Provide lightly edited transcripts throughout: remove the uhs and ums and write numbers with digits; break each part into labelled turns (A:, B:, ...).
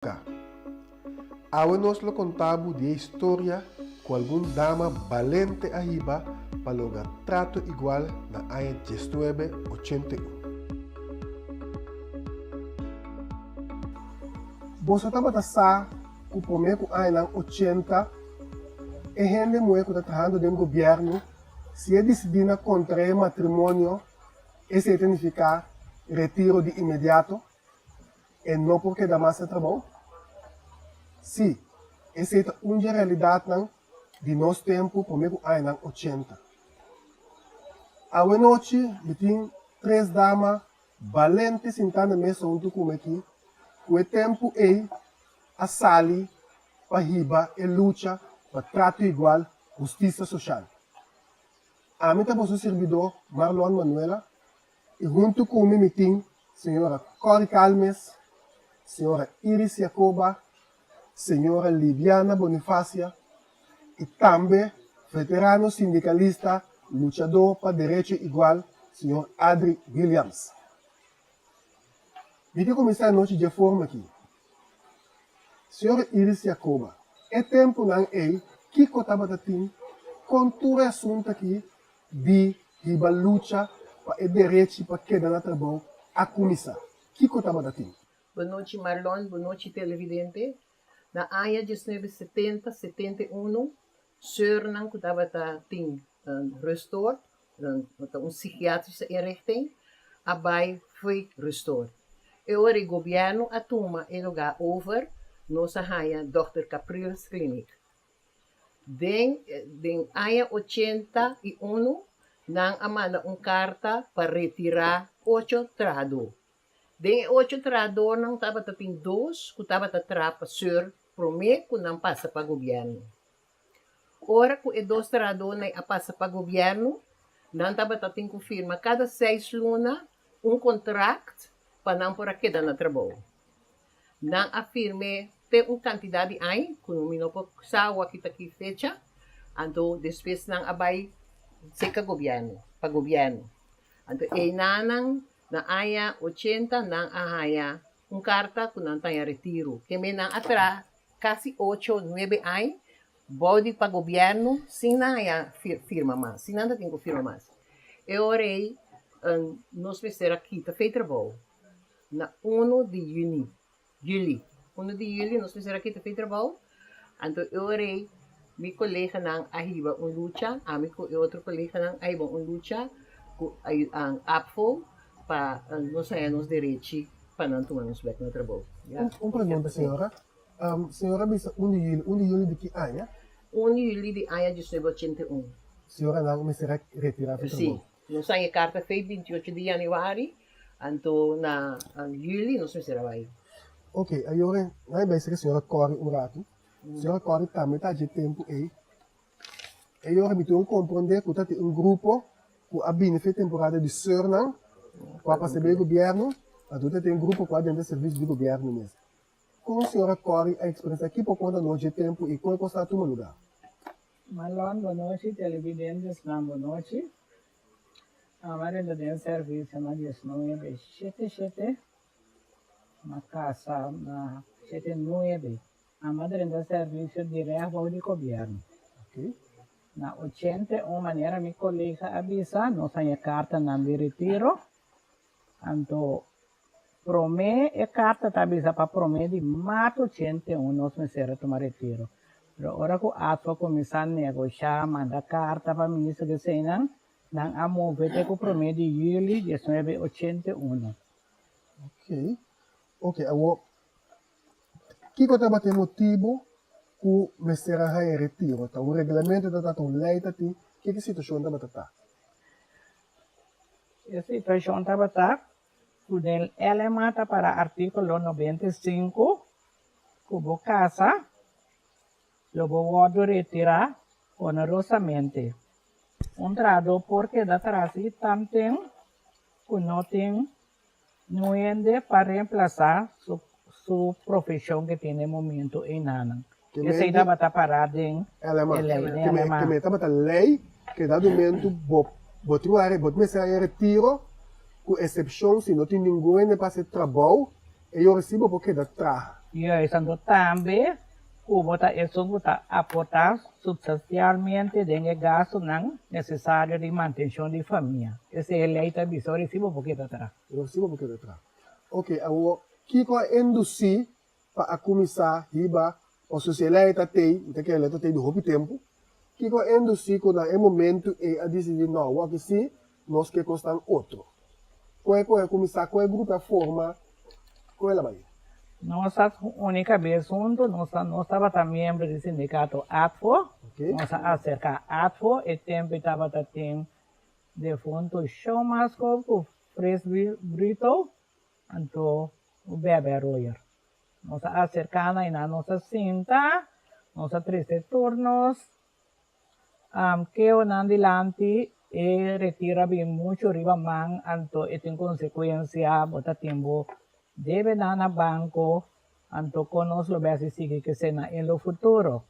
A: Ka. Awe nos lo konta bo di e historia ku algun dama balente a hiba pa logra trato igual na aña diesnuebe ochenta i un. Boso tabata sa ku promé ku añanan ochenta e hende muhé ku ta trahando den gobièrnu si e disidí na kontraé matrimonio esei ta nifiká retiro di inmediato? E no por keda mas na trabou? Sí, esei ta un dje realidatnan di nos tempu promé ku añanan ochenta. Awenochi mi tin tres dama balente sintá na mesa huntu ku mi aki ku e tempu ei a sali pa hiba e lucha pa trato igual, hustisia soshal. Ami ta boso sirbidó Marlon Manuela I huntu ku mi mi tin señora Corrie Calmes, señora Iris Jacoba, señora Libiana Bonifacia i tambe veterano sindikalista luchadó pa derecho igual señor Adri Williams. Mi ke kuminsá e nochi dje forma aki. Señora Iris Jacoba, e tempunan ei kiko tabata tin kon tur e asuntu aki di hiba lucha pa e derechi pa keda na trabou a kuminsá. Kiko tabata tin?
B: Bonochi Marlon, bonochi televidente. Na aña diesnuebe setenta, setenta i unu, seurnan ku tabata tin rustoord, ta un psikiatrische inrichting, a bai fo'i rustoord. E ora e gobièrnu a tuma e lugá over, nos a haña Dòkter Capriles Kliniek. Den den aña 81 nan a manda un karta pa retirá ocho trahadó. Den e ocho trahadónan tabata tin dos ku tabata traha pa seur promé ku nan pasa pa gobièrnu. Ora ku e dos trahadónan a pasa pa gobièrnu, nan tabata tin ku firma kada seis luna un kontrakt pa nan por a keda na trabou. Nan a firm'é te un kantidat di aña, ku mi no por sa awor ki ta ki fecha, anto despues nan a bai seka gobièrnu, pa gobièrnu. Anto einanan na aña ochenta nan a haña un karta ku nan ta haña retiru. Keme nan a traha kasi ocho, nuebe aña bou di pa gobièrnu sin nan haña firma mas, sin nan ta tin ku firma mas. E ora ei nos mester a kita fe trabou. Na unu di yüni, juli, unu di juli nos mester a kita fin trabou, anto e ora ei mi koleganan a hiba un lucha, ami ku e otro koleganan a hiba un lucha ku ABVO pa nos haña nos derechi pa nan tuma nos bek na trabou.
A: Un pregunta señora, señora a bisa un di juli, un di juli di ki aña?
B: Un di juli di aña diesnuebe ochenta i un.
A: Señora nan mester a retira fin trabou?
B: Si. Nos haña e karta fei binti ocho di yanüari, anto na yüli nos mester a bai.
A: Ok, ayora nan e bai sera señora Corrie un ratu. Señora Corrie tambe ta dje tempu ei. Ayora mi tin un komprondé ku ta tin un grupo ku a bini fe temporada di seurnan ku a pasa bei gobièrnu, anto ta tin un grupo ku a drenta servisio di gobièrnu mes. Kon señora Corrie a eksperensiá ki por konta nos dje tempu i kon e kos ta a tuma lugá?
C: Marlon, Bonochi, televidentesnan bonochi. Amo renta den servicio na diesnuebe shete shete, m'a casa na shete nuebe. Amo drenta servicio direct bou di gobierno. Na ochenta i un manera mi colega a bisa nos haña cartanan di retiro, anto Promé e karta ta bisa pa promé di mart 81 nos mester a tuma retiro. Pero ora ku ATFA kuminsá negoshá, manda karta pa minister di eseinan, nan a move te ku promé di yüli diesnuebe ochenta i unu.
A: Ok, ok, awor kiko tabata e motibu ku mester a haña retiro? Ta un reglamento ta ta, ta un lei ta tin? Kiko e situashon tabata ta?
C: E situashon tabata Ku den LMA ta para artíkulo 95 ku bo kasa lo bo wòrdu retirá onerosamente. Un trahadó por keda trasi tanten ku no tin niun hende pa reemplasá su su profeshon ke tin den momentu einanan. Esei tabata pará den e lei, den LMA.
A: Ke tabata lei ke dado momento bo bo tin un bo mester haña retiro ku esepshon si no tin ningun hende pa hasi trabou e yora si bo por keda traha.
C: Juist, anto tambe ku bo ta esun ku ta aportá supstansialmente den e gastunan nesesario di mantenshon di famia. Esei e lei ta bisa, ora si bo por keda atrás.
A: Ora si bo por keda atrás. Oke, awor kiko a indusí pa a kuminsá hiba pasobra si e lei ta tei, mi ta kere lei ta tei di hopi tempu, kiko a indusí ku na e momentu ei a disidí no, awor aki sí nos ke kosnan otro? Kon e kon a kuminsá, kon e grupo a forma, kon el a bai?
C: Nos a uni kabes huntu, nos nos tabata miembro di sindikato ATFO, nos a aserká ATFO, e tempu ei tabata tin defuntu Showmasko ku Fris Brito, Anto un bebe a royer. Nos a acerca na einan, nos a sinta, nos a trece tur nos keonan dilanti, e retiro a bin mucho riba man, anto e tin consecuencia, bo ta tin bo debenan na banco, anto con nos lo besi sigui kese na en lo futuro.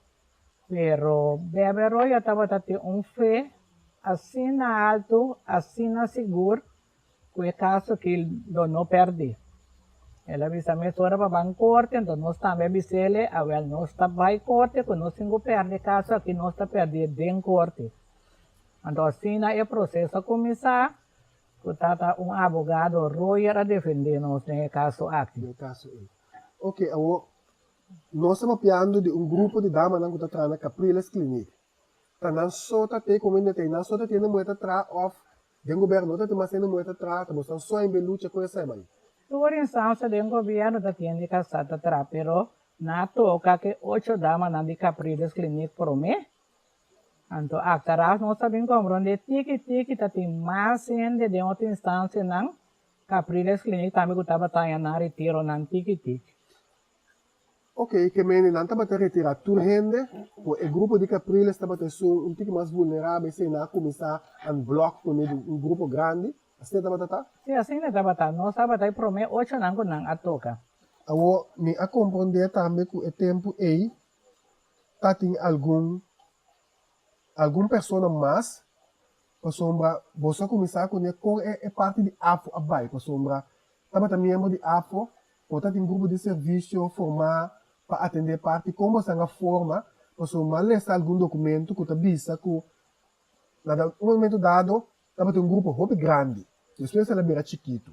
C: Pero bebe royer tabata tin un fe asina alto, asina sigur, Ku e kaso ki lo no pèrdí. El a bisa mesora pa ban korte, anto nos tambe a bis'ele, awèl nos ta bai korte ku nos tin ku pèrdè e kaso aki nos ta pèrdí den korte. Anto asina e proseso a kuminsá ku tata un abogado Royer a defendé nos den e kaso aki.
A: Den e kaso ei. Oke, awor nos ta papiando di un grupo di damanan ku ta traha na Capriles Kliniek. Ta nan so ta te komo hende ta ei, nan so ta tende muhé ta traha òf Den gobierno no ta tin mas hende muhe ta traha, ta boso so en be lucha cu esai bai.
C: Tur instancia den gobierno ta tende casa ta traha pero na toca ke ocho damanan di Capriles Kliniek prome. Anto actaras nos ta bin compronde tiki tiki ta tin mas hende den otro instancianan Capriles Kliniek tambe cu tabata haña nan retironan tiki tiki.
A: Ok, ke mende nan tabata retirá tur hende, por e grupo di Capriles tabata esun un tiki mas vulnerabel, esei nan a kuminsá an blòk kuné di un grupo grandi, asina tabata ta?
C: Sí, asina tabata. Nos tabata e promé ochonan ku nan a toka.
A: Awor, mi a komprondé tambe ku e tempu ei tatin algun algun persona mas Pasobra boso a kuminsá kuné kon e parti di afo a bai, pasobra tabata miembro di afo, por ta tin grupo di servisio formá pa atendé e parti, kon boso a forma, pasobra mi a lesa algun dokumento ku ta bisa ku na un momento dado tabata un grupo hopi grandi, despues el a bira chikitu.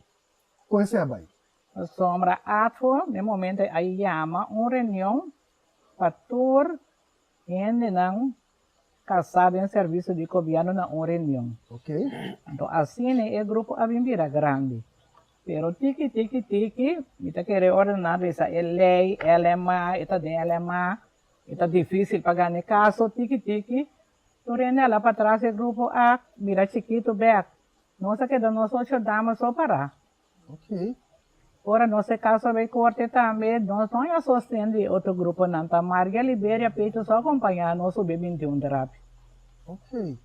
A: Kon esei a bai?
C: Pasobra afo na e momento ei a yama un reunion pa tur Hendenan kasá den servisio di gobièrnu na un reunion. Anto asina e grupo a bin bira grandi. Pero tiki tiki tiki mi ta kere ora nan resa e lei, LMA, e ta den LMA, e ta difísil pa gana e kaso, tiki tiki tur hende a la patras e grupo a bira chikitu bèk. Nos a keda nos ocho dama so pará. Ora nos e caso a bay corte tambe, nos no haña sosten di otro gruponan. Ta Margia Liberia Pecho so a acompaña nos subi 21 trapi.
A: Ok.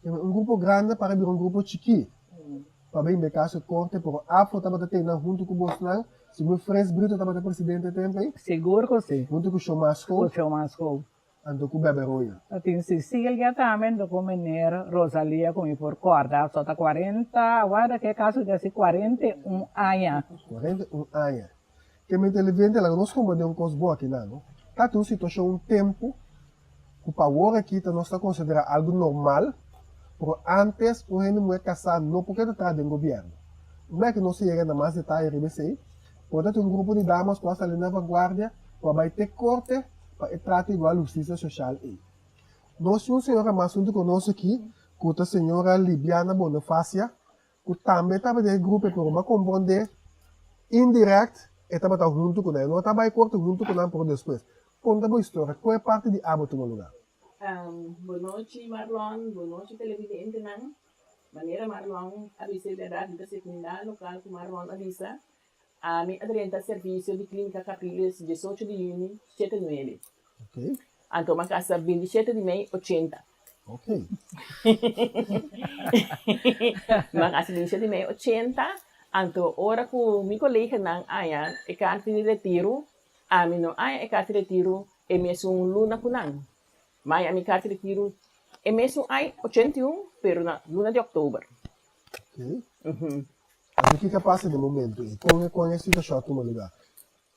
A: Un grupo grande para bira un grupo chikí. Pa bay be caso corte, pero AFRO tabata tene hunto cu bosnan. Sigur Frens Brito tabata presidente e tempo ey?
C: Sigur cu si.
A: Hunto cu Shomasco?
C: Cu Shomasco.
A: Anto ku bebe roya.
C: Ta tin Cecilia tambe anto ku meneer Rosalia ku mi por kòrda so ta kuarenta awor ke kaso di hasi 41 aña.
A: 41 aña. Ke mi televidente laga nos komprende un kos bon akinan no. Ta tin un situashon un tempu ku pa awor aki ta nos ta konsiderá algu normal pero antes un hende muhé kasá no por keda traha den gobièrnu. Un bes ku nos a yega na mas detaye riba esei por ta tin un grupo di damas ku a sali na vanguardia ku a bai te korte pa e trata igual hustisia soshal ei. Nos tin un señora mas huntu ku nos aki, ku ta señora Libiana Bonefacia, ku tambe tabata den e grupo ei, pero bo a komprondé indirèkt e tabata huntu ku nan. E no ta bai korte huntu ku nan, pero despues. Konta bo historia, kon e parti di abo tuma lugá?
D: Bonochi Marlon, bonochi televidentenan. Manera Marlon a bisa e bèrdat, mi ta sekundá lokal ku Marlon a bisa. Ami a drenta servisio di Klínika Capriles diesocho di yüni shete nuebe. Anto mi a kasa bintishete di mei ochenta. Mi a kasa bintishete di mei ochenta, anto ora ku mi koleganan haña e karta di retiru, ami no haña e karta di retiru e mesun luna ku nan. Mi haña mi karta di retiru e mesun ai 81, pero na luna di òktober.
A: Anto kiko a pasa den momento ei? Kon kon e situashon a tuma lugá?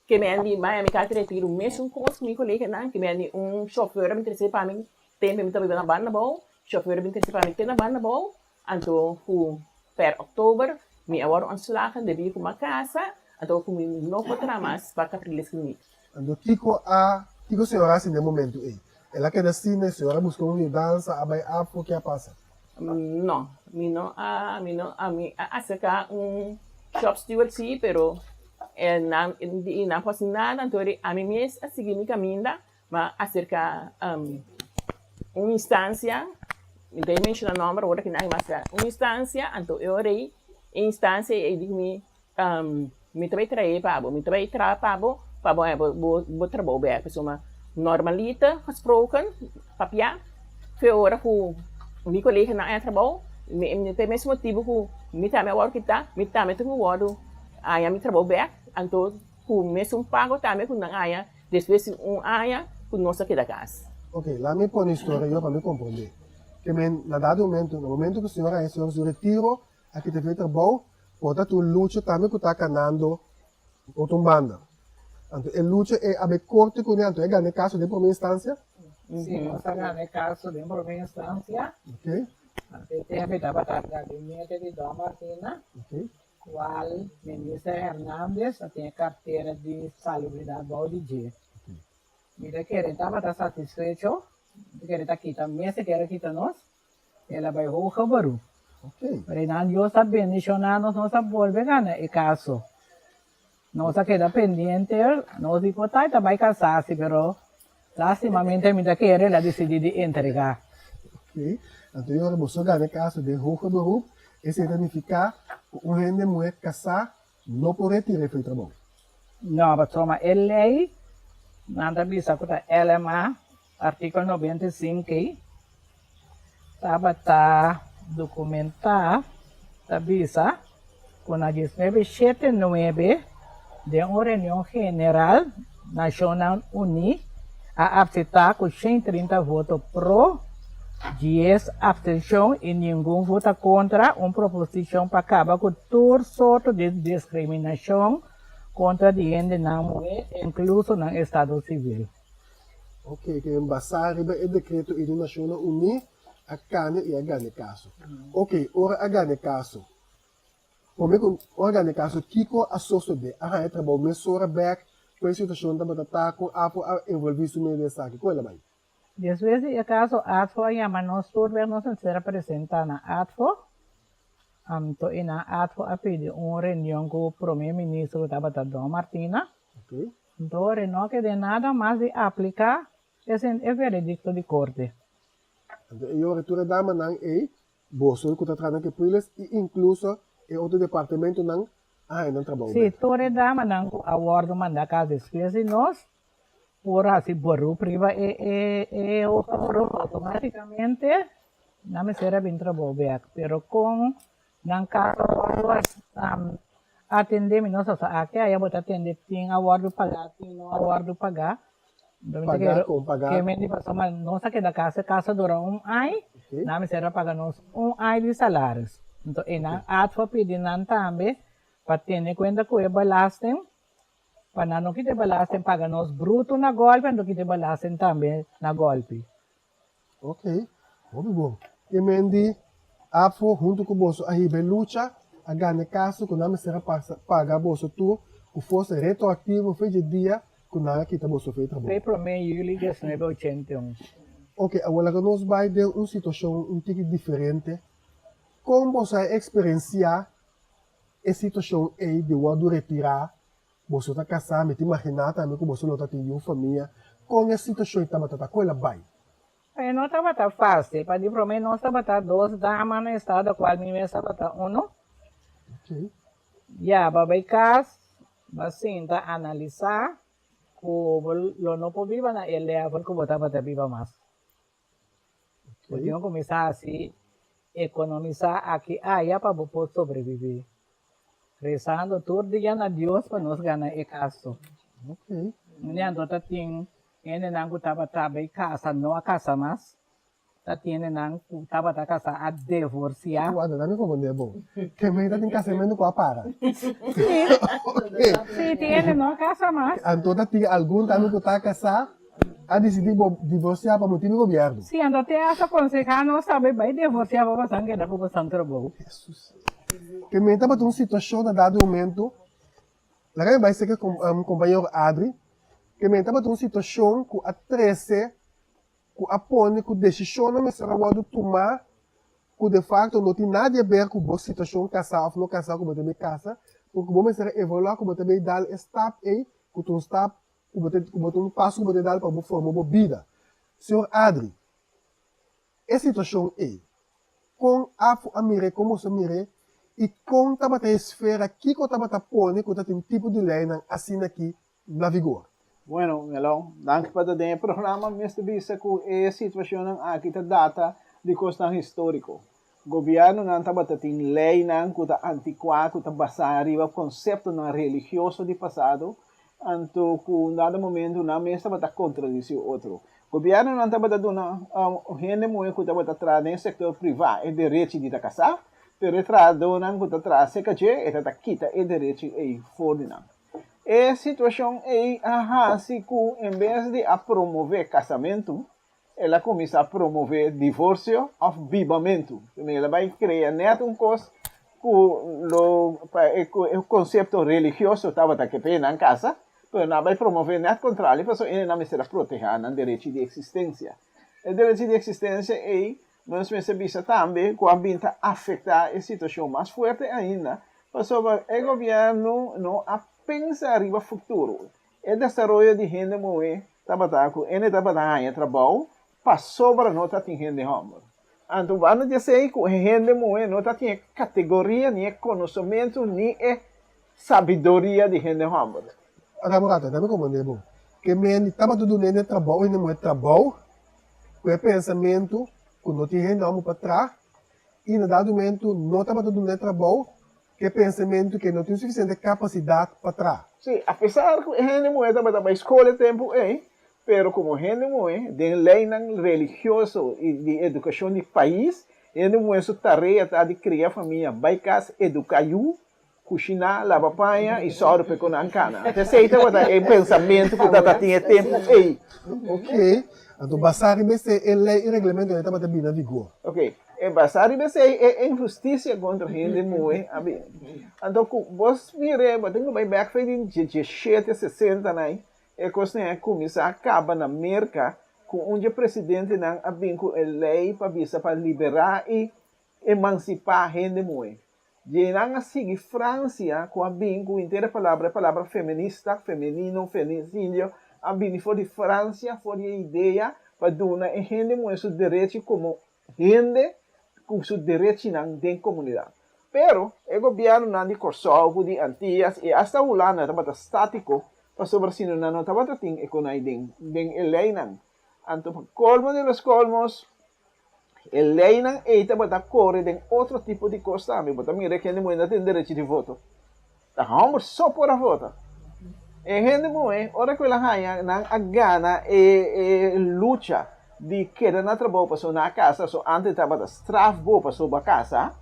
D: Ke men di maya mi ka retiro mesun kos ku mi koleganan, ke men di un shofèr a bin trese pa mi tempu mi ta biba na Bandabou, shofèr a bin trese pa mi te na Bandabou, anto ku per oktober mi a wòrdu ontslagen debí ku mi a kasa, anto ku mi no por traha mas pa Capriles Kliniek.
A: Anto kiko a kiko señor a hasi den e momentu ei? El a keda asina, e señor a buska un yudansa, a bai afo, ke a pasa?
D: No, mi no a, mi no a, mi a acerca un shop steward si, pero e nan di nan por haci nada, anto eri ami mes a sigui mi caminda, mi a acerca un instancia, mi ta menciona nomber ora ki nan mas un instancia, anto e ora ei e instancia ei di mi Mi ta bai trae pa bo, mi ta bai traha pa bo, pa bo haña bo trabou bek. Pasobra normaliter gesproken, papia, fe ora ku mi koleganan haña trabou, mi ta e mes motibu ku mi tambe a wòrdu kitá, mi tambe tin ku wòrdu haña mi trabou bek, anto ku mesun pago tambe ku nan haña despues di un aña ku nos a keda kas.
A: Ok, laat mi pone historia yo pa mi komprondé. Ke men na dado momento, na momento ku señor haña su retiro, Aki ta fe trabou, por ta tur lucha tambe ku ta kanando otro un banda. Anto e lucha ei a bai korte kuné, anto e gana e kaso den promé instansia.
C: Sí, nos a gana e kaso den promé instansia.
A: Ok.
C: Anto e tempu tabata gabinete di Don Martina,
A: Ok.
C: kual Minister Hernandez a tin e kartera di salubridat bou di dje.
A: Ok.
C: Mi ta kere tabata satisfecho, mi ta kere ta kita mes e kere kita nos. El a bai hoge beroep. Pero einan Dios a bendiciona nos, nos a bolbe gana e caso. Nos a keda pendiente, nos di por ta e ta bai casa si, pero lastimamente mi ta kere el a dicidi di entrega.
A: Ok, anto e ora boso gana e caso den hoge beroep, esei ta nifica cu un hende muhe casa no por retira e for e trabou?
C: No, pasobra e ley nan ta bisa cu ta LMA Artíkulo 95 ei tabata dokumentá ta bisa ku na diesnuebe shete nuebe den un reunion general Nashonnan Uní a apseptá ku 130 voto pro, dies apstenshon i ningun vota kontra un proposishon pa kaba ku tur sorto di diskriminashon kontra di hendenan muhé inkluso nan estado sivil.
A: Ok, ke en basá riba e dekreto i di Nashonnan Uní a kane i a gana e kaso. Ok, ora a gana e kaso, promé ku ora a gana e kaso kiko a sosodé? A haña trabou mesora bèk? Ku e situashon tabata ta? Kon AFO a envolví su mes den esaki? Kon el a bai?
C: Despues di e kaso ATFO a yama nos tur bèk nos mester a presentá na ATFO. Anto i nan ATFO a pidi un reunion ku Promé Minister ku tabata Don Martina.
A: Ok.
C: Dore no a kede nada mas di apliká esen e veredikto di korte.
A: Anto e yora tur e damanan ei, boso ku ta traha na Capriles i inkluso e otro departamentonan a haña nan trabou
C: Sí,
A: bèk.
C: tur e damanan ku a wòrdu mandá kas despues di nos por hasi beroep riba e e e hoja beroep outomátikamente nan mester a bin trabou bèk. Pero kon Nan kaso a wòrdu atendé, mi no sa sa aki aya bo ta atendé tin a wòrdu pagá tin no a wòrdu pagá.
A: Pagá kon pagá?
C: Ke men di pasobra nos a keda kasa e kaso dura un aña, nan mester a paga nos un aña di salaris. Enton e nan ATFO a pidi nan tambe pa tene kuenta ku e belasting pa nan no kita e belasting paga nos bruto na gòlpi anto kita e belasting tambe na gòlpi.
A: Ok, hopi bon. E men di APFO huntu ku boso a hiba e lucha, a gana e kaso ku nan mester a paga boso tur ku forsa retroaktivo fe dje dia ku nan a kita boso fe e trabou.
C: Fe promé juli diesnuebe ochenta i un.
A: Ok, awor laga nos bai den un situashon un tiki diferente. Kon boso a eksperensiá e situashon ei di wòrdu retirá Boso ta kasá, mi ta imaginá tambe ku boso lo ta tin yu famia. Kon e situashon ei tabata ta? Ku el a bai?
C: E no tabata fásil. Pa di promé nos tabata dos dama na estado kual mi mes tabata unu.
A: Ok.
C: Ya, bo a bai kas, bo a sinta analisá ku bo lo no por biba na e level ku bo tabata biba mas. Bo tin ku kuminsá hasi ekonomisá aki aya pa bo por sobrebibí. Rezando tur dia na Dios pa nos gana e kaso. Anto ta tin hendenan ku tabata bai kasa no a kasa mas. Ta tiene nan ku tabata kasá a devorsiá.
A: Wanda, dame comprende bo. Ke men ta tin kasamentu ku a para.
C: Sí. Sí, tiene no a kasa mas.
A: Anto ta tin algun tambe ku ta kasá a disidí bo divorsiá pa motibu di gobièrnu.
C: Sí, anto te hasta konsehá nos tambe bai divorsiá pa bosan keda ku bosan trabou.
A: Hesus. Ke men tabata un situashon na dado momento, laga mi bai serka kompañero Adri, ke men tabata un situashon ku a trese ku a pone ku desishonnan mester a wòrdu tumá ku de fakto no tin nada di aber ku bo situashon kasá òf no kasá ku bo ta bai kasa, porque bo mester a evaluá ku bo ta bai dal e stap ei ku ta un stap ku bo ta ku bo ta un paso ku bo ta dal pa bo forma bo bida. Señor Adri, e situashon ei, kon afo a mir'é, kon boso a mir'é i kon tabata e esfera, kiko tabata pone ku ta tin tipo di leinan asina aki na vigor.
E: Bueno, Melon, danki pa ta den e programa. Mester bisa ku e situashonnan aki ta data di kosnan históriko. Gobièrnunan tabata tin leinan ku ta antikuá, ku ta basá riba konseptonan religioso di pasado, anto ku un dado momentu nan mes tabata kontradisí otro. Gobièrnunan tabata duna hende muhé ku tabata traha den e sektor privá e derechi di ta kasá, pero e trahadónan ku ta traha serka dje e ta ta kita e derechi ei for di nan. E situashon ei a hasi ku en bes di a promové kasamentu, el a kuminsá promové divorsio òf bibamentu. El a bai krea nèt un kos ku lo pa e ku e konsepto religioso tabata ke p'e nan kasa, pero nan a bai promové nèt kontrali pasobra nan mester a protehá nan derechi di eksistensia. E derechi di eksistensia ei Nos mester bisa tambe ku a bin ta afektá e situashon mas fuerte ainda pasobra e gobièrnu no a pensa riba futuro. E desaroyo di hende muhé tabata ku ene tabata haña trabou pasobra no ta tin hende hòmber. Anto banda di esei ku e hende muhé no ta tin e kategoria ni e konosementu ni e sabiduria di hende hòmber.
A: Ora bo rata, dame komprende bo. Ke men tabata duna hende trabou, hende muhé trabou, ku e pensamentu ku no tin hende hòmber pa traha i na dado momentu no tabata duna e trabou ku e pensamentu ku e no tin sufisiente kapasidat pa traha.
E: Sí, apesar ku e hende muhé tabata bai skol e tempu ei, pero komo hende muhé, den leinan religioso i di edukashon di pais, hende muhé su tarea ta di kria famia, bai kas, eduká yu, Kushiná, laba paña i sòru p'e ku nan kana. Anto esei tabata e pensamentu ku tata tin e tempu ei.
A: Ok, anto basá riba esei e lei i reglamentonan tabata bini na vigor.
E: Ok, e basá riba esei e inhustisia kontra hende muhé a bini. Anto ku bo mir'é, bo tin ku bai bèk fe di djeshete sesentanan, e kosnan a kuminsá kaba na Merka ku un dje presidentenan a bin ku e lei pa bisa pa liberá i emansipá hende muhé. Djenan a sigui Francia ku a bin ku henter e palabra, e palabra feminista, femenino, femicidio, a bini for di Francia, for di e idea pa duna e hende muhé su derechi komo hende ku su derechinan den komunidat. Pero e gobièrnunan di Kòrsou ku di Antias i asta Hulanda tabata státiko pasobra sino nan no tabata tin e konai den den e leinan. Anto pa kolmo di los kolmos E leinan ei tabata kore den otro tipo di kos tambe. Bo ta mira e hende muhé no tin derechi di voto. Ta hòmber so por a vota. E hende muhé, ora ku el a haña nan a gana e e lucha di keda na trabou pasobra nan a kasa, so ántes tabata straf bo pasobra bo a kasa,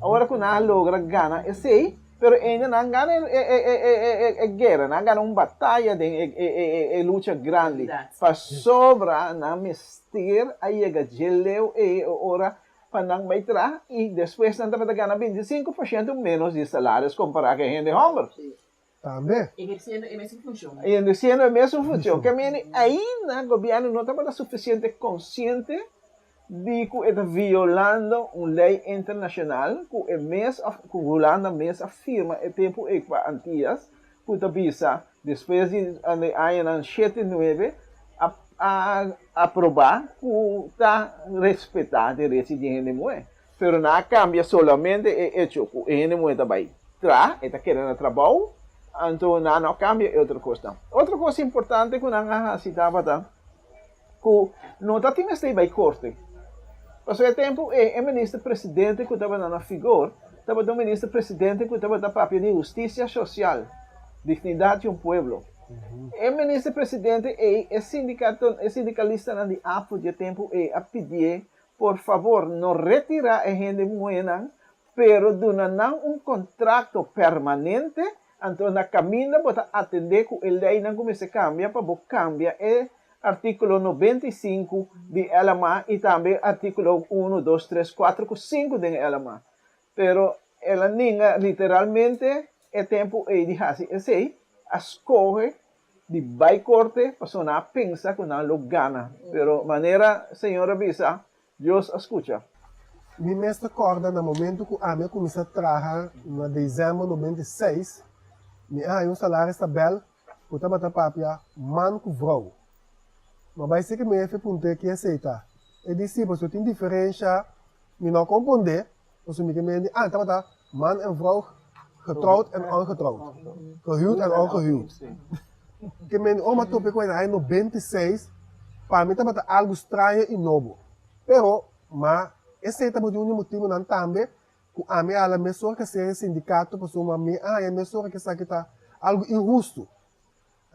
E: ora ku nan a logra gana esei, pero ainda nan gana e e e e e guera, nan a gana un bataya den e e e lucha grandi pasobra nan mester. Ter a yega dje leu ei e ora pa nan bai traha i despues nan tabata gana 25% ménos di salaris kompará ku e hende hòmber.
A: Tambe.
D: Ehersiendo e mesun funshon.
E: Ehersiendo e mesun funshon. Ke mende ainda gobièrnu no tabata sufisiente konsiente di ku e ta violando un lei internashonal ku e mes òf ku Hulanda mes a firma e tempu ei pa Antias ku ta bisa Despues di e añanan shete nuebe a a aprobá ku ta respetá derechi di hende muhé. Pero nan a kambia solamente e echo ku e hende muhé ta bai traha, e ta keda na trabou, anto nan no a kambia e otro kosnan. Otro kos importante ku nan a hasi tabata ku no ta tin mester bai korte. Pasobra e tempu ei e minister presidente ku tabata na figor tabata un minister presidente ku tabata papia di hustisia sosial, dignidat di un pueblo. E minister presidente ei e sindikato e sindikalistanan di APFO di e tempu ei a pidié. Por fabor no retirá e hende muhénan, pero duna nan un kontrakto permanente, anto na kaminda bo ta atendé ku e leinan ku mester kambia pa bo kambia e artíkulo 95 di LMA i tambe artíkulo unu, dos, tres, kuater ku sinku den LMA. Pero el a ninga literalmente e tempu ei di hasi esei, a skohe di bai korte pasobra nan a pensa ku nan lo gana. Pero manera Señor a bisa, Dios a skucha.
A: Mi mes ta kòrda na momentu ku ami a kuminsá traha na desèmber 96, mi a haña un salaris tabèl ku tabata papia man ku vrou. Ma bai si ku mi hefe puntr'é ki esei ta. E di si, pasobra tin diferensha, mi no a kompondé, pasobra mi ke mende, ah, tabata man en vrou getrouwd en ongetrouwd, gehuwd en ongehuwd. Ke mende ora mi a topa ku e na aña 96, pa mi tabata algu straño i nobo. Pero, ma esei tabatin un di motibunan tambe ku ami a hala mesora ke ser e sindikato pasobra mi a haña mesora ke esaki ta algu inhustu.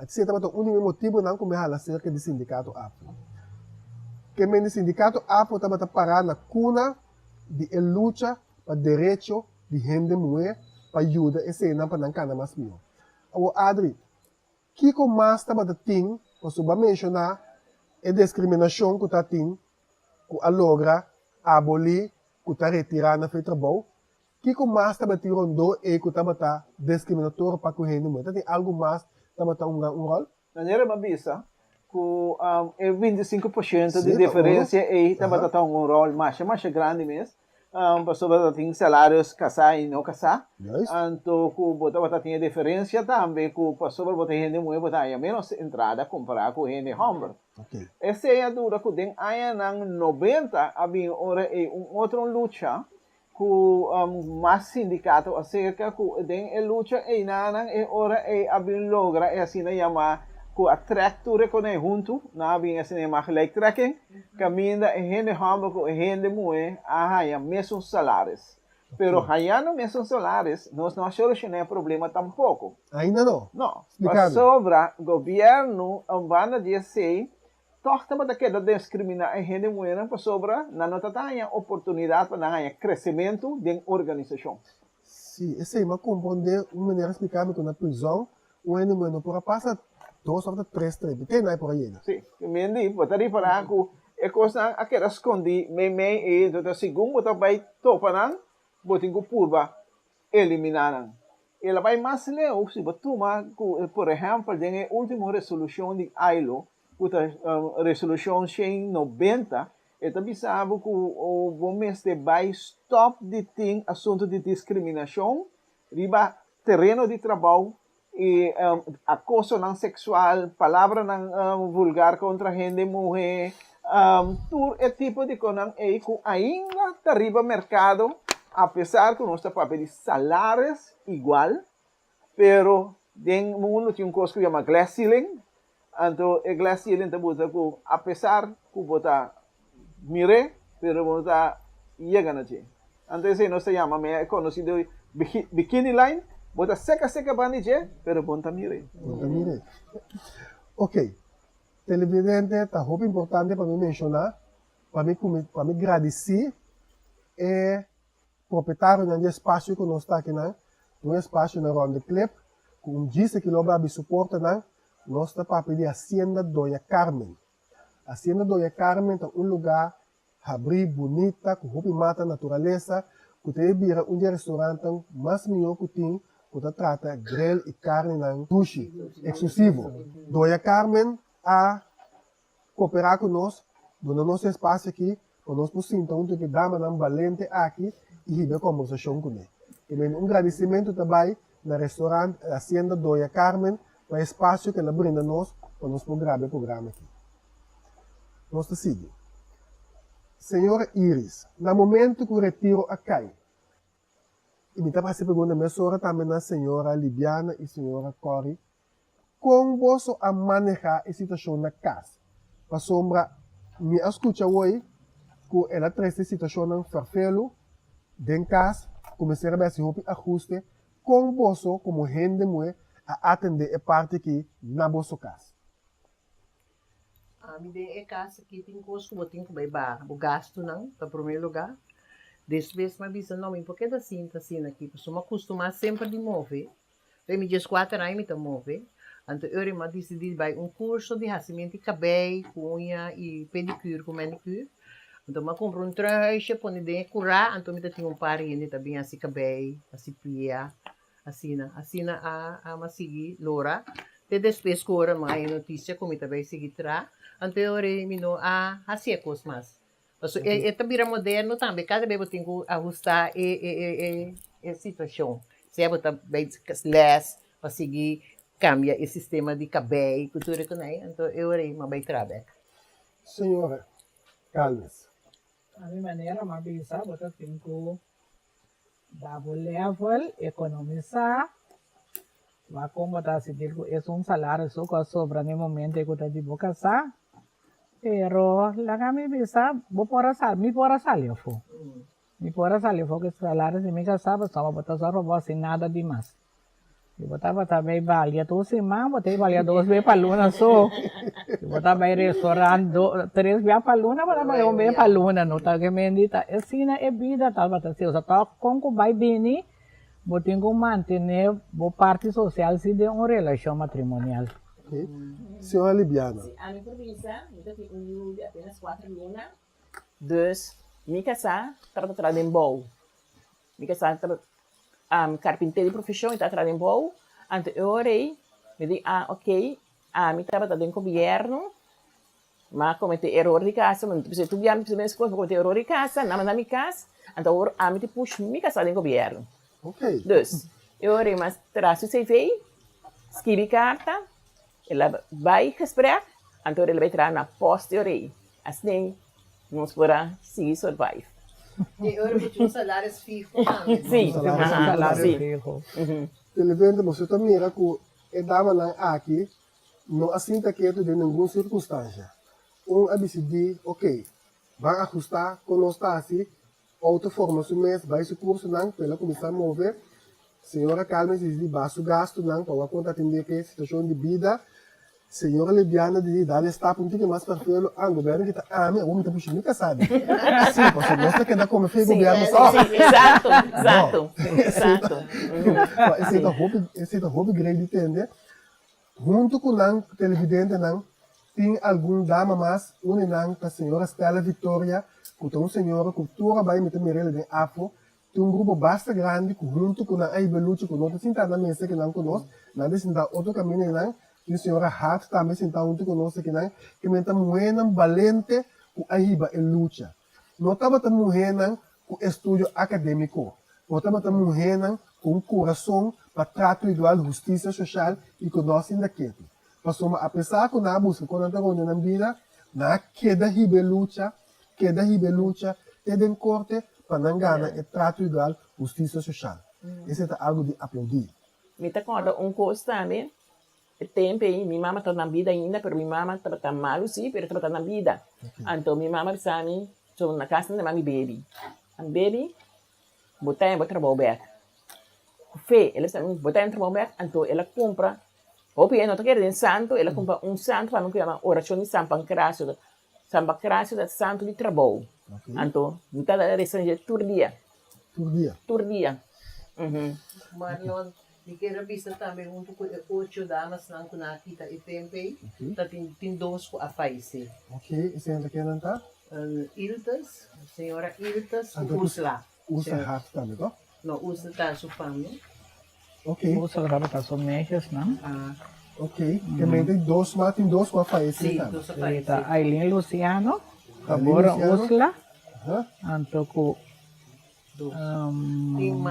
A: Esei tabata un di mi motibunan ku mi a hala serka di sindikato APFO. Ke men di sindikato APFO tabata pará na kuna di e lucha pa derecho di hende muhé pa yuda eseinan pa nan kana mas mihó. Awor Adri, kiko mas tabata tin pasobra bo a menshoná e deskriminashon ku ta tin ku a logra abolí ku ta retirá na fe trabou, kiko mas tabatin rondó ei ku tabata diskriminatorio pa ku hende muhé? Tabatin algu mas tabata hunga un ròl?
E: Manera mi a bisa ku e 25% di diferensia ei tabata ta hunga un ròl masha masha grandi mes, pasobra tabatin salarios kasá i no kasá, anto ku bo tabata tin e diferensia tambe ku pasobra bo ta hende muhé bo ta haña ménos entrada kompará ku hende hòmber. Esei a dura ku den añanan nobenta a bin ora ei un otro lucha ku mas sindikato aserka ku den e lucha einanan e ora ei a bin logra e asina yamá ku a trèk tur e konei huntu, nan a bin e asina yamá gelijktrekking, kaminda e hende hòmber ku e hende muhé a haña mesun salaris. Pero hañando mesun salaris nos no a solushoná e problema tampoko.
A: Ainda no?
E: No.
A: Splika mi.
E: Pasobra gobièrnu un banda di esei tòg tabata keda diskriminá e hende muhénan pasobra nan no ta ta haña oportunidat pa nan haña kresementu den organisashon.
A: Sí, esei mi a komprondé un manera splika mi ku na prizòn un hende muhé no por a pasa dos òf ta tres strepi, te nai por a yega.
E: Sí, mi di, bo ta ripará ku e kosnan a keda skondí meimei i entonces segun bo ta bai topa nan, bo tin ku purba eliminá nan. El a bai mas leu si bo tuma ku, por ehèmpel, den e último resolushon di ILO, ku ta resolushon 190, e ta bisa bo ku bo mester bai stòp di tin asuntu di diskriminashon riba tereno di trabou i akosonan seksual, palabranan vulgar kontra hende muhé, tur e tipo di konan ei ku ainda ta riba merkado apesar ku nos ta papia di salaris igual, pero den mundu tin un kos ku yama glass ceiling, Anto e glass ceiling ta buta ku apesar ku bo ta mir'é, pero bo no ta yega na dje. Anto esei nos ta yama mea e konosido bikini line, bo ta seka seka banda di dje, pero bo no ta mir'é.
A: Bo no ta mir'é. Ok, televidente ta hopi importante pa mi menshoná, pa mi pa mi gradisí e Propietarionan di espasio ku nos ta akinan, ta un espasio na Ronde Klip, ku un djis aki lo babi su portanan, nos ta papia di Hacienda Doña Carmen. Hacienda Doña Carmen ta un lugá habrí, bunita, ku hopi mata naturalesa, ku ta e bira un di e restaurantnan mas mihó ku tin ku ta trata grill i karninan dushi, eksklusivo. Doña Carmen a Koperá ku nos, duna nos e espasio aki pa nos por sinta huntu ku e damanan balente aki i hiba e kombersashon kuné. I men un gradisimentu ta bai na Restaurant Hacienda Doña Carmen pa e espasio ku el a brinda nos pa nos por graba e programa aki. Nos ta sigui. Señora Iris, na momento ku retiro a kai, i mi ta hasi e pregunta mesora tambe na señora Libiana i señora Corrie, Kon boso a manehá e situashon na kas? Pasobra mi a skucha woi ku el a trese situashonnan ferfelu den kas ku mester a bai hasi hopi ahuste. Kon boso komo hende muhé a atendé e parti akí na boso kas?
B: Ami den e kas aki tin kos ku bo tin ku bai baha, bo gastunan ta promé lugá. Despues mi a bisa no mi por keda sinta asina aki pasobra mi a kustumá semper di move. Den mi dieskuater aña mi ta move, anto e ora mi a disidí di bai un kurso di hasimentu di kabei, ku uña i pedikür ku manikür. Anto mi a kumpra un trùnhuisje pone den e kurá, anto mi ta tin un par hende ta bin hasi kabei, hasi pia, asina. Asina a a mi a sigui lora te despues ku ora mi a haña notisia ku mi ta bai sigui traha, anto e ora ei mi no a hasi e kos mas. Pasobra e ta bira moderno tambe, kada bes bo tin ku ahustá e e e e situashon. Sea bo ta bai lès pa sigui kambia e sistema di kabei ku tur e konai, anto e ora ei mi a bai traha bèk.
A: Señora Calmes.
C: Na mi manera mi a bisa bo ta tin ku Da bo level, economisa, wak con bo ta sinti cu esun salario so cu a sobra na e momento cu ta di bo casa, pero laga mi bisa bo por a sali, mi por a sali afo, mi por a sali afo cu e salario di mi casa pasobra bo ta zorg pa bo haci nada di mas. Si bo tabata bay balia tur siman, bo ta balia dos bes pa luna so. Si bo ta bay restaurant tres bia pa luna, bo ta bay un bes pa luna. No ta ke mende ta asina e bida tabata si. Osea tok kon ku bay bini, bo tin ku mantene bo parti sosial si den un relashon matrimonial.
A: Señora Libiana.
D: Si ami por bisa, mi ta tin un yu di apenas kuater luna. Dus, mi kasá tabata traha den bou. Mi kasá tabata karpinté di profeshon, e tabata traha den bou. Anto e ora ei mi di, ah ok, ami tabata den gobièrnu, m'a kometé eror di kasa, mi ta tur bia mi ta bisa mes kos, mi kometé eror di kasa, nan manda mi kas, anto awor ami ta push mi kasá den gobièrnu. Dus, e ora ei mi a traha su CV, skibi karta, el a bai gesprek, anto el a bai traha na pòst e ora ei. Asina nos por a sigui survive.
B: E ora bo tin un salaris fiho tambe.
D: Sí,
A: Un
C: salario fiho.
A: Televidente, boso ta mira ku e damanan aki no a sinta ketu den ningun sirkunstansha. Un a disidí, ok, ban ahustá kon nos ta hasi Outo forma su mes, bai su cursonan, pa el a cuminsa move. Señora Carmen dicidi baha su gastonan pa wak con ta atende cu e situacion di bida. Señora Libiana dicidi dal e stap un tiki mas perfelo, ah, gobierno kita ami, awor mi ta pushi mi casadi. Si, pasobra nos ta keda come fe gobierno sa.
D: Si, exacto, exacto, exacto.
A: Esey ta hopi, esey ta hopi great di tende. Huntu ku nan televidentenan tin algun dama mas, un di nan ta señora Stella Victoria ku ta un señora ku tur a bai mita mir'el den afo, tin un grupo basta grandi ku huntu ku nan a hiba lucha ku no ta sinta na mesa kinan ku nos, nan ta sinta otro kaminda einan, tin señora Hart tambe sinta huntu ku nos akinan, ke men ta muhénan balente ku a hiba e lucha. No tabata muhénan ku estudio akadémiko, pero tabata muhénan ku un kurason pa trato igual, hustisia soshal i ku no sinta ketu. Pasobra apesar ku nan a buska kon nan ta rondia nan bida, nan a keda hiba e lucha, keda hiba e lucha te den korte pa nan gana e trato igual, hustisia soshal. Esei ta algu di aploudí.
D: Mi ta kòrda un kos tambe, E tempu ei mi mama tabata na bida ainda, pero mi mama tabata malu si, pero e tabata na bida. Anto mi mama bisa mi, so na kas nan yama mi Baby. An Baby, bo ta en bo trabou bek. Ku fe, el a bisa mi, bo ta en trabou bek, anto el a kumpra, hopi e no ta kere den santu, el a kumpra un santu pa mi ku yama Orashon di San Pancracio. San Pancracio ta santu di trabou. Anto mi ta resa dje tur dia.
A: Tur dia?
D: Tur dia.
B: Marlon, Mi kier a bisa tambe huntu ku e ocho damasnan ku nan a kita e tempu ei, ta tin tin dos ku a fayesé.
A: Ok, esei ta kennan ta?
B: Iltes, señora Iltes ku Ursula.
A: Ursula Hart tambe to?
B: No, Ursula ta su fam no.
A: Ok.
C: Ursula tabata su meisjesnan.
B: Ah.
A: Ok, te mente dos mas, tin dos ku a fayesé tambe.
B: Sí, dos a fayesé.
C: Ta Aileen Luciano, Tabora Ursula, anto ku
B: Tin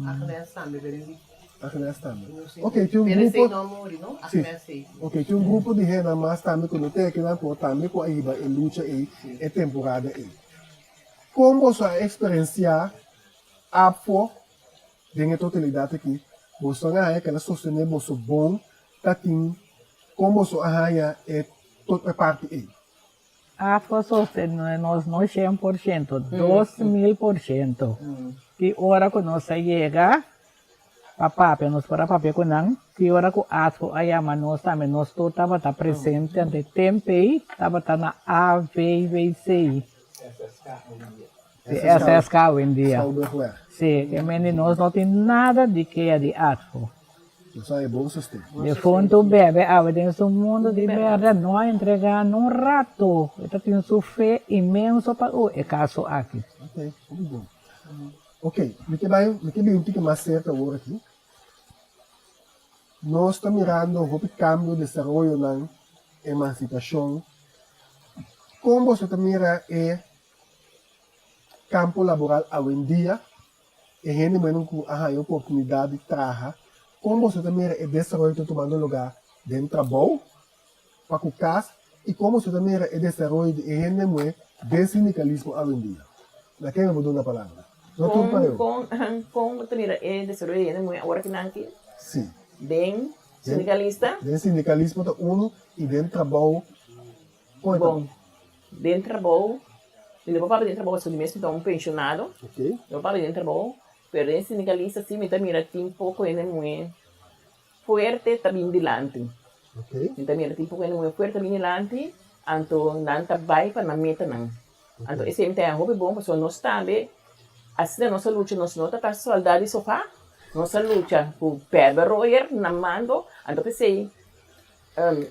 B: Agnes tambe pero di.
A: Agnes tambe. Ok, tin un grupo.
B: Pero no a muri no, Agnes si.
A: Ok, tin un grupo di hende mas tambe ku no ta aki nan pero tambe ku a hiba e lucha ei e temporada ei. Kon boso a eksperensiá APFO den e totalidat aki? Boso a haña ku el a sostené boso bon ta tin kon boso a haña e parti ei?
C: Afo sostené nos no 100%, 2000%. Ki ora ku nos a yega. Pa papia, nos por a papia ku nan. Ki ora ku ASFO a yama nos tambe nos tur tabata presente ante e temp ei tabata na AVVC. Si, SSK awendia.
A: Schouwburgweg.
C: Si, ke men di nos no tin nada di kea di ASFO.
A: Nos a e bon sosten.
C: Defuntu bebe awe den su mundu di berde no a entrega nun rato. E ta tin su fe inmenso pa u e kaso aki.
A: Ok, hopi bon. Ok, mi ke bai, mi ke bin un tiki mas serka awor aki. Nos ta mirando hopi kambio, desaroyonan, emansipashon. Kon boso ta mira e kampo laboral awendia, e hende muhernan ku a haña oportunidat di traha, kon boso ta mira e desaroyo ta tumando lugá den trabou? pa ku kas i komo su ta mira e desaroyo di e hende muhé den sindikalismo awendia? Na ken mi por duna palabra? No tur pareu.
D: Kon kon bo ta mira e desaroyo di hende muhé awor kinan aki?
A: Si.
D: Den sindikalista?
A: Den sindikalismo ta unu i den trabou kon e ta?
D: Bon, den trabou, mi no por papia den trabou pasobra mi mes mi ta un penshonado, no por papia den trabou, pero den sindikalista si mi ta mira tin poko hende muhé fuerte ta bin dilanti. Mi ta mira tin poko hende muhé fuerte ta bin dilanti, anto nan ta bai pa nan metanan. Anto esei mi ta haña hopi bon pasobra nos tambe asina nos a lucha, nos no ta ta sòldá di sofá, nos a lucha ku Berber Royer na mando, anto p'esei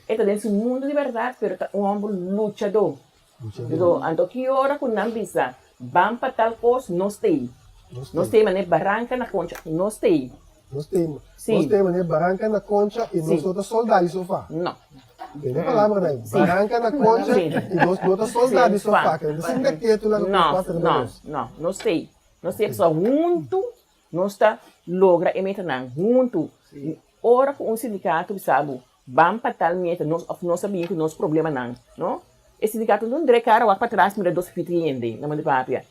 D: e ta den su mundu di bèrdat pero ta un hòmber luchadó. Anto ki ora ku nan bisa ban pa tal kos, nos ta ei. Nos ta ei manera baranka na koncha, nos ta ei.
A: Nos ta ei, nos ta ei manera baranka na koncha i nos no ta soldá di sofá.
D: No.
A: Tende e palabranan ei, baranka na koncha i nos no ta soldá di sofá. Ke nan ta sinta ketu laga kos pasa riba nos.
D: No, no, nos ta ei. Nos ta ei pasobra huntu nos ta logra e metanan, huntu. Ora ku un sindikato bisa bo Ban pa tal meta nos of nos a bin ku nos problemanan, no? E sindikato no dre kara wak patras mira dos fitri hende na manda papia.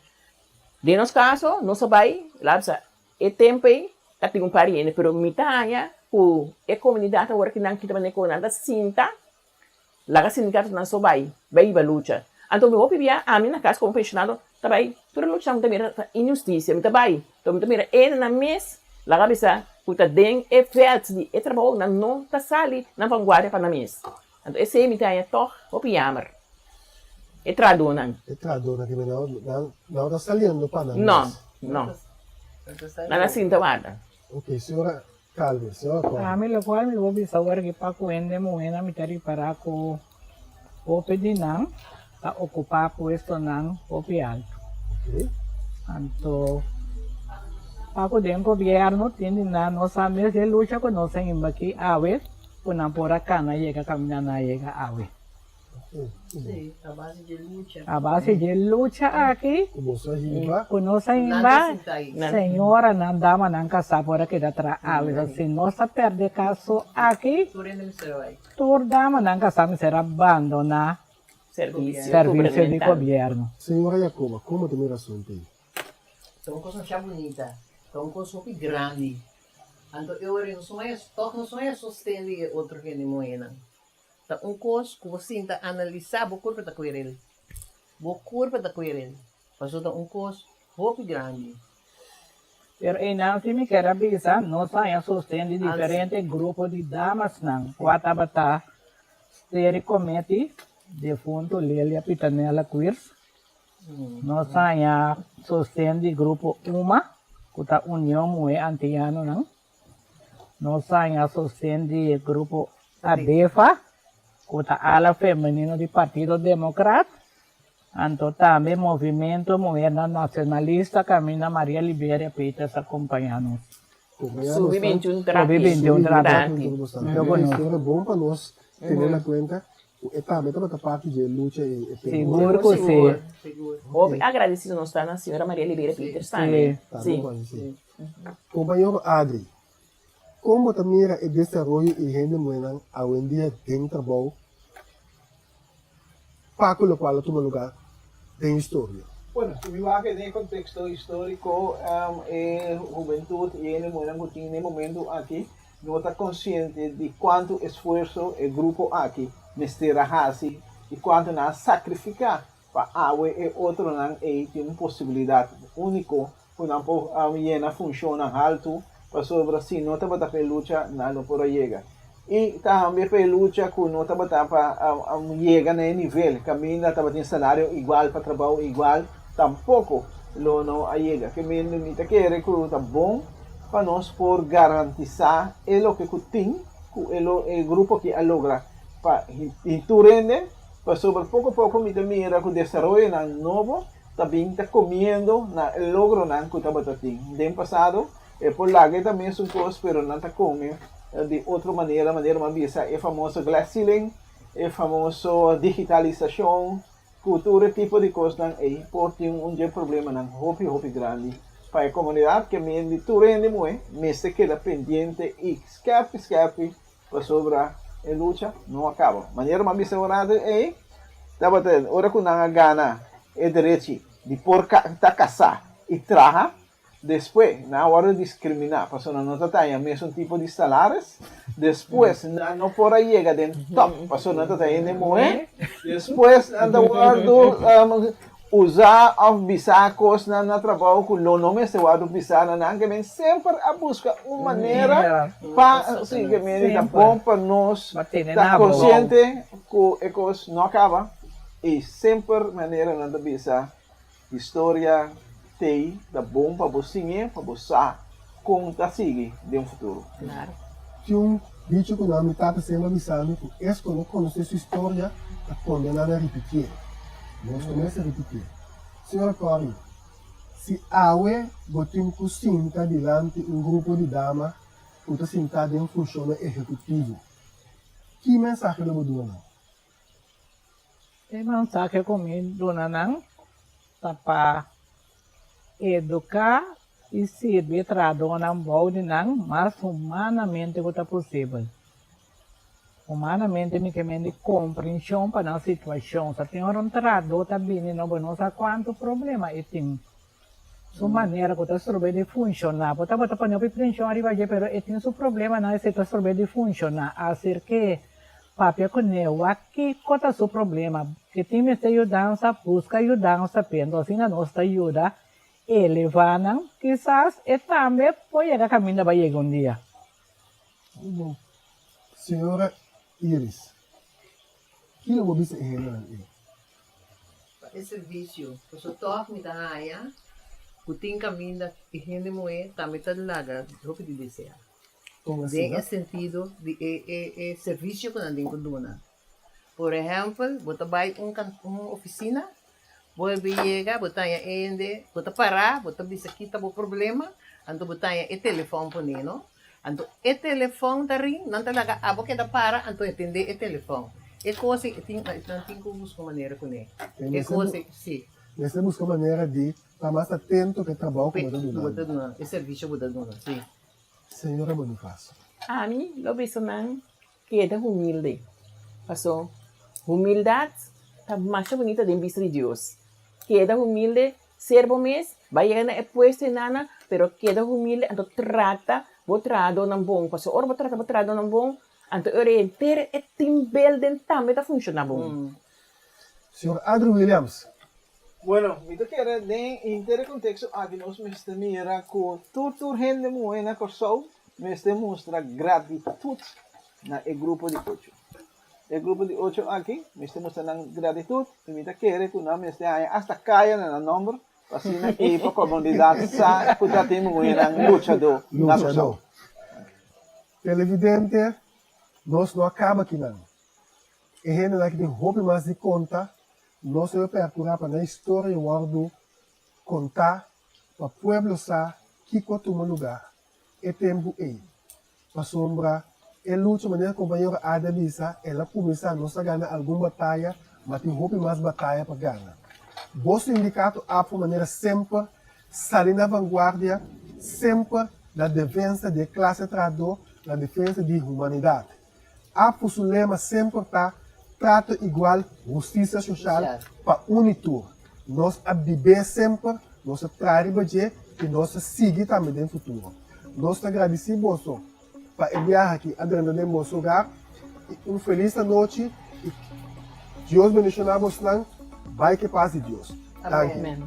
D: Den nos kaso nos a bai, la bisa, e tempu ei ta tin un par di hende, pero mi ta haña ku e komunidat awor ki nan kita manera ku nan ta sinta laga sindikatonan so bai, bai riba lucha. Anto mi hopi bia ami na kas komo penshonado ta bai tur e lucha mi ta mira ta inhustisia, mi ta bai, mi ta mira e nan mes laga bisa ku ta den e vèlt di e trabou nan no ta sali nan vanguardia pa nan mes. Anto esei mi ta haña tòg hopi yamer, e trahadónan.
A: E trahadónan ke nan no ta saliendo pa nan mes.
D: No, no. Nan a sinta warda.
A: Ok, señora Calvin, señora Corrie.
C: Ami lokual mi por bisa awor aki pa ku hende muhénan mi ta ripará ku hopi di nan ta okupá puestonan hopi altu. Anto pa ku den gobièrnu tin di nan no sa mes e lucha ku nos a himba aki awe ku nan por a kana yega kaminda nan a yega awe.
B: Sí, a base dje lucha.
C: A base dje lucha aki.
A: Ku boso a himba.
C: Ku nos a himba, señoranan, damanan kasá por a keda traha awe. Si nos a pèrdè kaso aki.
B: Tur hende mester a bai.
C: Tur damanan kasá mester a bandoná servisio di gobièrnu.
A: Señora Jacoba, komo ta mira asuntu ei?
B: Ta un kos masha bunita, ta un kos hopi grandi. Anto e ora ei nos no haya, tòg nos no haya sosten di e otro hende muhénan. Ta un kos ku bo sinta analisá, bo kurpa ta kuerel. Bo kurpa ta kuerel, pasobra ta un kos hopi grandi.
C: Pero einan si mi kier a bisa, nos haña sosten di diferente grupo di damasnan kua tabata Steering Committee, defunto Lelia Pitanella Kwirs. Nos haña sosten di grupo UMA, ku ta Union Muhé Antianonan. Nos haña sosten di e grupo ADEFA, ku ta ala femenino di Partido Demokrat, anto tambe Movimento Muhernan Nacionalista kaminda Maria Liberia Peters a kompañá nos.
D: Subi bintiun trapi.
C: Subi bintiun trapi.
A: Pero bon pa nos tene na kuenta ku e tambe tabata parti di e lucha ei.
C: Sigur ku si.
D: Hopi agradesido nos ta na señora Maria Liberia Peters tambe.
A: Si. Kompañero Adri, kon bo ta mira e desaroyo i hende muhénan awendia den trabou pa ku lokual a tuma lugá den historia?
E: Bueno, si mi wak den e konteksto históriko, e hubentut i hende muhénan ku tin den e momentu aki no ta konsiente di kuantu esfuerso e grupo aki mester a hasi i kuantu nan a sakrifiká pa awe e otronan ei tin un posibilidat úniko ku nan por yena funshonnan haltu. Pasobra si no tabata pa e lucha, nan lo por a yega. I tambe pa e lucha ku no tabata pa yega na e nivel kaminda tabatin salario igual pa trabou igual, tampoko lo no a yega. Ke mende mi ta kere ku ta bon pa nos por garantisá e loke ku tin ku e lo e grupo aki a logra pa tur hende, pasobra poko poko mi ta mira ku desaroyonan nobo ta bin ta komiendo na e logronan ku tabata tin den pasado. E por laga e ta mesun kos pero nan ta kome di otro manera, manera mi a bisa e famoso glass ceiling, e famoso digitalisashon, ku tur e tipo di kosnan ei por tin un dje problemanan hopi hopi grandi pa e komunidat ke men di tur hende muhé mester keda pendiente i skèrpi skèrpi pasobra e lucha no a kaba. Manera mi a bisa un rato ei tabata ora ku nan a gana e derechi di por ta kasá i traha. Despues, nan a wòrdu diskriminá pasobra nan no ta taña mesun tipo di salaris. Despues, nan no por a yega den tòp pasobra nan ta ta hende muhé. Despues, nan ta wòrdu usá òf bisá kosnan na trabou ku lo no mester wòrdu bisá na nan. Ke men semper a buska un manera pa si ke men ta bon pa nos ta konsiente ku e kos no a kaba i semper manera nan ta bisa. Historia t'ei ta bon pa bo siñ'é pa bo sa kon ta sigui den futuro.
A: Tin un dicho ku nan mi tata semper a bisa mi ku es ku no konosé su historia ta kondená na ripitié. Nos no mester ripitié. Señora Corrie, si awe bo tin ku sinta dilanti un grupo di dama ku ta sintá den funshonnan ehekutivo, ki mensahe lo bo duna nan?
C: E mensahe ku mi duna nan ta pa eduká i sirbi e trahadónan bou di nan mas humanamente ku ta posibel. Humanamente mi ke men di komprenshon pa nan situashon. Sa tin ora un trahadó ta bini no bo no sa kuantu problema e tin. Su manera ku ta strob'é di funshoná. Bo tabata pone hopi prenshon ariba dje, pero e tin su problemanan, esei ta strob'é di funshoná. Aserk'é, papia kuné, wak kiko ta su problema. Ke tin mester yudansa, buska yudansa p'e. Enton asina nos ta yuda elevá nan. Kisas e tambe por yega kaminda bai yega un dia.
A: Señora Iris, kiko bo bisa e hendenan ei?
B: Pa e servisio, pasobra tòg mi ta haña ku tin kaminda e hende muhé tambe ta laga hopi di deseá. Den e sentido di e e e servisio ku nan tin ku duna. Por ehèmpel, bo ta bai un un ofisina, bo a bin yega, bo ta haña e hende, bo ta pará, bo ta bisa ki ta bo problema, anto bo ta haña e telefòn pone, no? Anto e telefòn ta ring, nan ta laga abo keda para anto atendé e telefòn. E kos ei tin nan tin ku buska un manera kuné. E kos ei, si.
A: Mester buska manera di ta mas atento ku e trabou ku bo ta duna.
B: Ku bo ta duna, e servisio ku bo ta duna, si.
A: Señora Bonifacio.
D: Ami lo bisa nan keda humilde, paso humildat ta masha bunita den bista di Dios. Keda humilde Ser bo mes, bai yega na e puesto enana, pero keda humilde anto trata bo trahadónan bon, pasobra ora bo trata bo trahadónan bon, anto e ora henter e team building tambe ta funshoná bon.
A: Señor Adri Williams.
E: Bueno, mi ta kere den henter e konteksto aki nos mester mira ku tur tur hende muhé na Kòrsou mester mustra gratitut na e grupo di ocho. E grupo di ocho aki mester mustra nan gratitut i mi ta kere ku nan mester haña asta kaya na nan nòmber pa asina ei pa komunidat sa ku ta tin muhénan luchadó na Kòrsou.
A: Televidente, nos no a kaba kinan. E hendenan aki tin hopi mas di konta, nos debe perkurá pa nan historia wòrdu kontá pa pueblo sa kiko a tuma lugá e tempu ei. Pasobra e lucha, manera kompañero Ade a bisa, el a kuminsá, nos a gana algun bataya, ma tin hopi mas bataya pa gana. Bo sindikato APFA manera semper sali na vanguardia, semper na defensa di e klase trahadó, na defensa di humanidat. APFA su lema semper ta trato igual, hustisia soshal pa uni tur. Nos a bib'é semper, nos a traha riba dje i nos ta sigui tambe den futuro. Nos ta gradisí boso pa e biaha aki a drenta den boso hogar i un felis anochi i Dios bendishoná bosnan. Bai ke pas di Dios. Danki.
D: Amen.